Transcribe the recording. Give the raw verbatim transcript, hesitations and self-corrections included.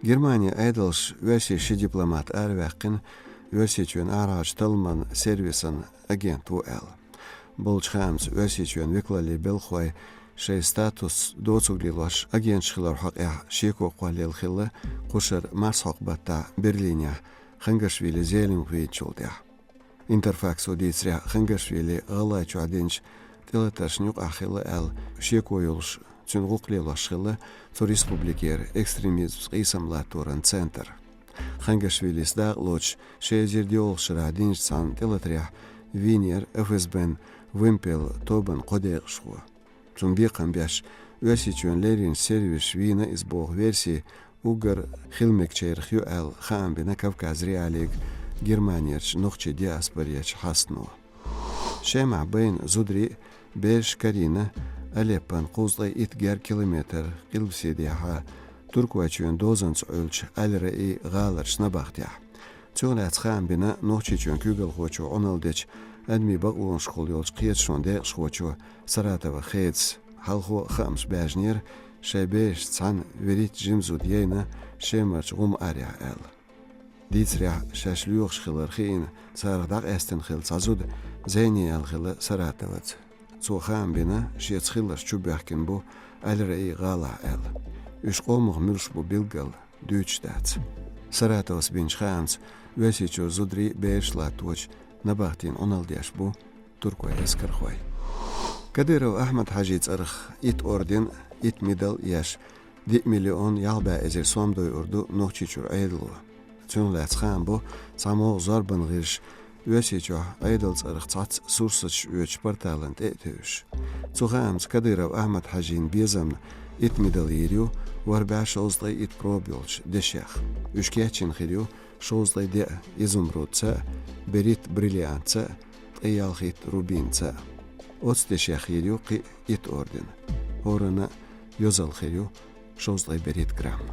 Германин Ӏедалша Оьрсийчуьра ши дипломат араваьккхина, Оьрсийчоьнан арахьарчу талламан сервисан агент ву аьлла. Болчу хаамца, Оьрсийчоьнан векалаллин белхалой шайн статус доцург лелош агенташ хиларан хьокъехь шеко кхоллаелла хилла кху шарахь марсхьокху баттахь Берлинехь Хангашвили зеламхо вийначул тӀаьхьа. Интерфаксо дийцарехь, Хангашвили ГӀалгӀайчохь динчу тӀелатаршна юкъахь хилла аьлла шеко йолуш, цуьнан гӀуллакх лелош хилла цу республикера экстремизмца къийсам латторан центр. Хангашвилис дакъалоцуш, ши эзар диъолгӀачу шарахь динчу цхьана тӀелатарехь вийнера ФСБ-н вымпел тобанан кхо декъашхо. Цунна бекхам беш, Оьрсийчоьнан леррина сервисаша вийна иза боху верси уггар хила мегачарах ю аьлла, хаам бина Кавказ.Реалиига Германерчу нохчийн диаспорерчу хьастано. Шемахь байна зударий а, бераш а карийна Алеппон кхузткъе итт гергга километр къилбаседехьа, Туркойчоьнан дозанца Ӏуьллучу Аль-Раи гӀаларчу набахтехь. Цунах лаьцна хаам бина Нохчийчоьнан куьйгалхочо Ӏуналла дечу адамийн бакъонашкахула йолчу кхеташонан декъашхочо Саратова Хедас. Хьалхо а хаамаш баьржинера, шайн берашца цхьаьна вуьрхӀитта жима зуда яйна Шемарчу ГӀум-Арехь аьлла. Дийцарехь, шаьш лоьхуш хилар хиъна, царах дӀакъаьстина хилла цхьа зуда зене яьлла хилла Саратоваца. Цо хаам бина, шеца хилларш чубоьхкина бу Аль-Раи гӀалахь аьлла. Уьш къомах муьлш бу билггал дуьйцуш дац. Саратовс бинчу хаамца, Оьрсийчуьра зударий а, бераш а латточу набахтина Ӏуналла деш бу туркойн эскархой. Кадыров Ахьмад-Хьаьжин цӀарах итт орден, итт медаль еш, диъ миллион ялх бӀе эзар сом дойур ду Нохчийчуьра Ӏедало. Цунах лаьцна хаам бо цхьа могӀа зорбан гӀирсаша Оьрсийчохь Ӏедалан цӀарах цхьацца сурсаташ оьцучу порталан тӀе а тевжаш. Цу хаамца, Кадыров Ахьмад-Хьаьжин безамна итт медаль йийр ю ворхӀ бӀе шовзткъе итт проба йолчу дешех. Уьш кечйина хир ю шовзткъе деа изумрудца а, берхӀитта бриллиантца а, ткъе ялхитта рубинца а. Оцу дешех йийр ю кхин а итт орден. ХӀоранна а йозалла хир ю шовзткъе берхӀитта грамм.